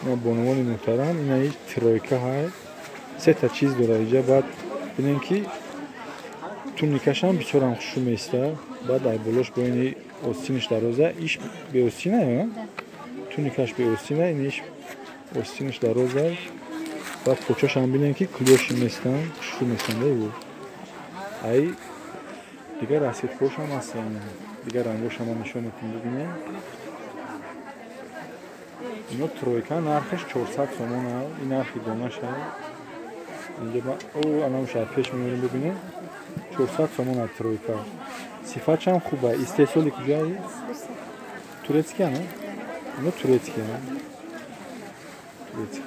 Ина бонувони муҳтарам, ина ҳеҷ тройка ҳай. Сета чиз дора иҷа, баъд бинем ки туникашам бисёрам хушрӯ меиста. Баъд ай болош бо ини остинаш дароза, иш беостина, туникаш беостина, иниш остинаш дароза. Баъд почашам бинем ки клёши местан, хушрӯ местанда ӯ. Ай дигар расцветкаҳошам ҳастанд, дигар рангҳошам ман нишон метем, бибинем. Ино тройка нархаш 400 сомон аст, ин нархи донаша. Инҷа ма о анамша пеш меорем, бибинем. 400 сомон аст тройка. Сифатшам хуб аст. Истеҳсоли куҷае? Турецкия, не? Ино турецкия. Турецкия.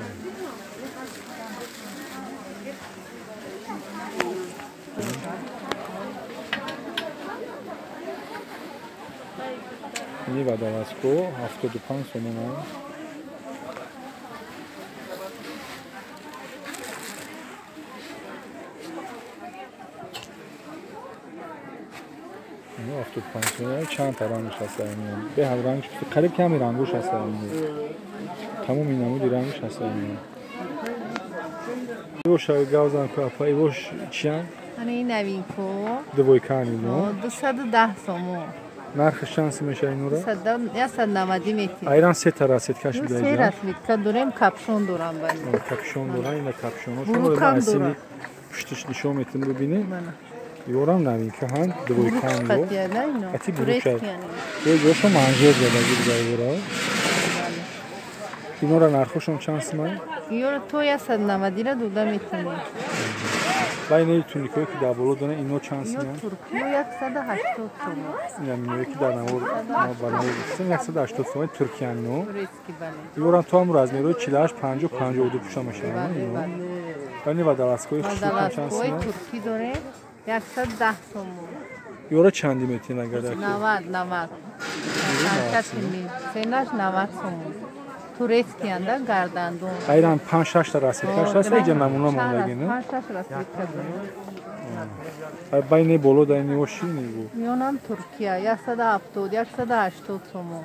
Ини водолазко 75 сомон аст. Ино 75 сомон, чанд та рангш ҳаст ино. Беҳад рангш, қариб ками рангош ҳаст ино. Тамоми намуди рангш ҳаст ино. Ивош гавзан ку апа, ивош чиян? Ана ин новинко. Двойкан ино. 210 сомон. Нархаш чанд сум мешавад инора? 190 метр. Айран се та расцветкаш буда иҷа? Се расцветка дорем, капшон дорам бали. Капшон дорам, ина капшоношон. Пуштиш нишон метем, бибинем. Ёрам новинка ҳам, двойкан ё. Ати буруча. Ё ҷошо манжет задаги буда ёра. Инора нархошон чанд сум? Ёра то 190 ра дода метавонем. Ва инаи туникое ки дар боло доранд, ино чанд сум? Ино туркиё 180 сомон. Ина миное ки дар навор ба навор гуфтем 180 сомон туркиян ино. Турецки бале. Ёрам то ҳам размерҳои 48, 50, 52 пӯша мешаванд ино. Ва ини водолазкои хушрӯ чанд сум? Туркӣ дорем 110 сомон. Ёра чанди метин агар? 90, 90. Ценаш 90 сомон. Турецкий анда гардандон. Айран 5-6 та расцветкаш ҳаст, иҷа намуна мондаги, не? 5-6 расцветка дорем. Ай байни боло да ини оши нигу. Миёнам Туркия 170, 180 сомон.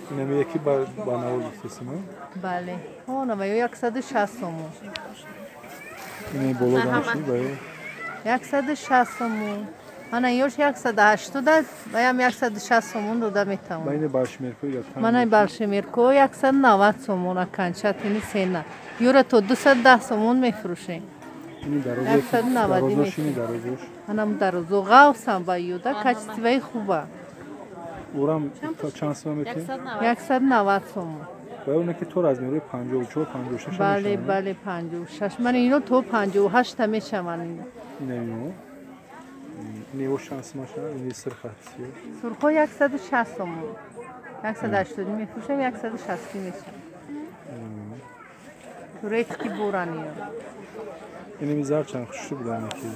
Инами яки ба навор гуфтесим, Бале. Она ва 160 сомон. Ини боло да оши ба 160 сомон. Ана ёш 180 ваям 160 сомон дода метавонам. Байни балшмерко ё Мана балшмерко 190 сомон аканчатини сена. Ёра то 210 сомон мефурӯшем. Ини дарозо. 190 ини дарозош. Анам дарозо ғавсам ба юда качествои хуба. Урам то чанд сом мети? 190 сомон. Ва оне ки то размерҳои 54, 56 Бале, бале 56. Ман ино то 58 та мешаванд. Ина ино. Нево шанс маша, ини сирх ҳаст. Сурхо 160 сомон. 180 мефурӯшем, 160 мешавад. Турецки бураниё. Ини мизар чанд хушрӯ будан ки.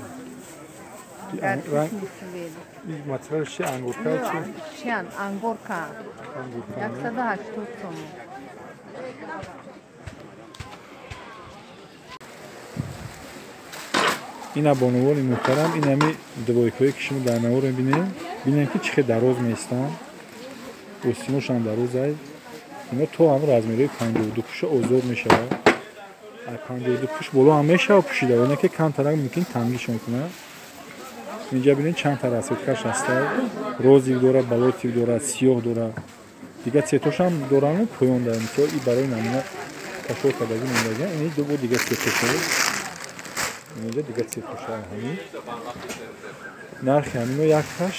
Ранг материал чи ангурка чи? Чиан ангурка. Ангурка. 180 сомон. Ина бонувони муҳтарам, инами двойкое ки шумо дар навор мебинем, бинем ки чӣ хел дароз меистанд. Остиношам дароз ай. Ино то ҳам размерҳои 52 пӯша озод мешавад. Ай 52 пӯш боло ҳам мешавад пӯшида, оне ки камтарак мумкин тангишон кунад. Инҷа бинед чанд та расцветкаш ҳаста. Розив дора, болотив дора, сиёҳ дора. Дигар цветошам дорану поён дора. Мисол и барои намуна кашор кардагӣ мондагӣ. Ини ду бо дигар цветоша. Инҷа дигар цветоша ҳамин. Нархи ҳамино якаш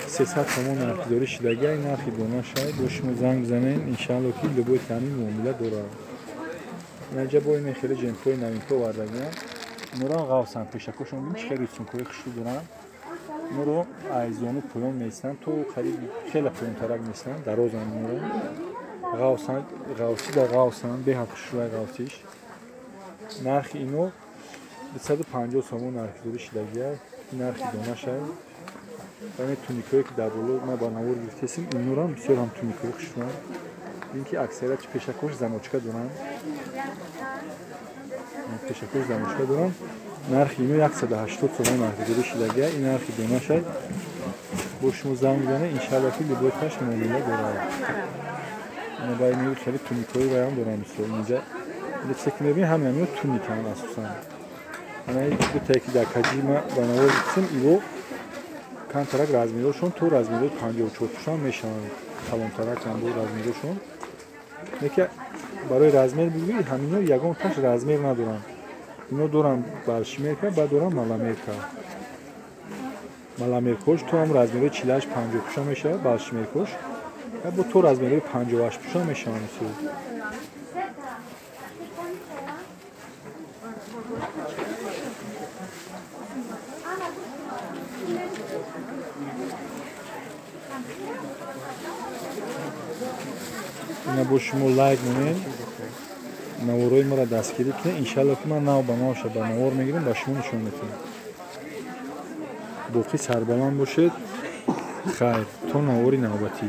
300 сомон нархгузорӣ шудагӣ, ай нархи донаша. Бо шумо занг бизанед, иншаалло ки любой таъмин муомила дорад. Инҷа бо ин хеле ҷемпҳои новинка овардагиам. Инора ғавсанд, пешакошон бин чӣ хеле рисункҳои хушрӯ доранд. Инро айзону поён меистанд, то қариб хеле поёнтарак меистанд, дарозанд инро. Ғавсанд, ғавсӣ да ғавсанд, беҳад хушрӯай ғавсиш. Нархи ино 250 сомон нархгузорӣ шудагӣ, нархи донаша. Ва туникое ки дар боло ма ба навор гирифтесим, инорам бисёр ҳам туникои хушрӯанд. Ин ки аксарият пешакош замочка доранд. Пешакош замочка доранд. Нархи ино 180 сомон нархгузорӣ шудагӣ, ин нархи донаша. Бо шумо занг мезанед, иншалло ки либойташ муомила дорад. Ина байни хеле туникҳои ваям дорам мисол. Инҷа чизе ки мебинед, ҳамин ҳамино туниканд асосан. Ана дутае ки дар каҷи ма ба навор гуфтем, иво камтарак размерошон то размерои 54 пушам мешаванд. Калонтараканд бо размерошон. Лекин барои размер бигӯӣ, ҳамино ягон таш размер надоранд. Ино доранд большемерка, баъд доранд маломерка. Маломеркош то ҳам размерои 48 50 пуша мешавад, большемеркош бо то размерои 58 пуша мешаванд. Ина бо шумо лайк монед, наворои маро дастгирӣ кунед. Иншалло ки ман нав ба навша ба навор мегирам, ба шумо нишон медиҳам. Боқӣ сарбаланд бошед. Хайр, то навори навбатӣ.